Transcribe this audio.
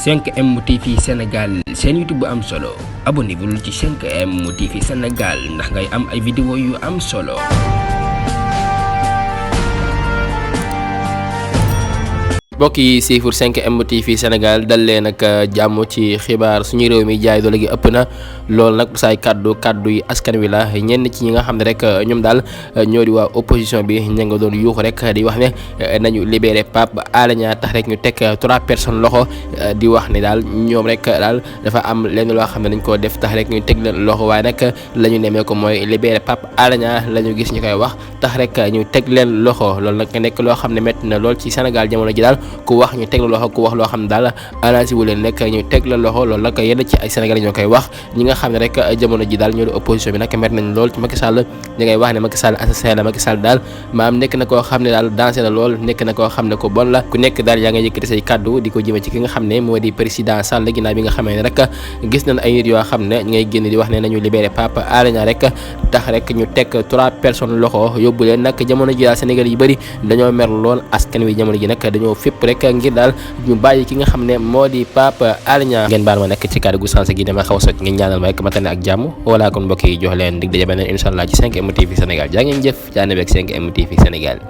5M TV Sénégal seen YouTube bu am solo abonnez-vous ci 5M TV Sénégal ndax ngay am ay vidéo yu am solo. mbokk yi siifur 5M TV Sénégal dal leen ak jàmm ci xibaar suñu réew mi jaay doole gi ëpp na loolu nag saay kaddu yi askan wi la ñenn ci ñi nga xam ne rek ñoom daal ñoo di waa opposition bi ña nga doon yuuxu rek di wax ne nañu libéré Pape Alé Niang tax rek ñu teg 3 personnes loxo di wax ne daal ñoom rek daal dafa am lenn loo xam ne dañ koo def tax rek ñu teg leen loxo waaye nag la ñu nemee ko mooy libéré Pape Alé Niang la ñu gis ñu koy wax tax rek ñu teg leen loxo loolu nag nekk loo xam ne métti na lool ci Sénégal jamono ji daal ku wax ñu teg la loxo ku wax loo xam ne daal arrangé wu leen nekk ñu teg la loxo loolu nag yenn ci ay Sénégalais ñoo koy wax ñi nga xam ne rek jamono ji daal ñoo di opposition bi nag mer nañ lool ci Macky Sall ñi ngay wax ne Macky Sall assassin la Macky Sall daal maam nekk na koo xam ne daal dansé na lool nekk na koo xam ne ko bon la ku nekk daal yaa nga yëkkati say kaddu di ko jëme ci ki nga xam ne moo di président Sall ginnaaw bi nga xamee ne rek gis nañ ay nit yoo xam ne ngay génn di wax ne nañu libéré Pape Alé Niang rek tax rek ñu teg 3 personnes loxo yóbbu leen nag jamono ji daal Sénégal yi bëri dañoo mer lool askan wi jamono ji nag dañoo fépp rek ngir daal ñu bàyyi ki nga xam ne moo di Pape Alé Niang ngeen baal ma nekk ci kàddu gu sensé gi dama xaw a soj ngeen ñaanal ma rek ma tane ak jàmm wala kon mbokk yi jox leen dig daje beneen incha allah ci 5M TV Sénégal jaa ngeen jëf jaane beeg 5M TV Sénégal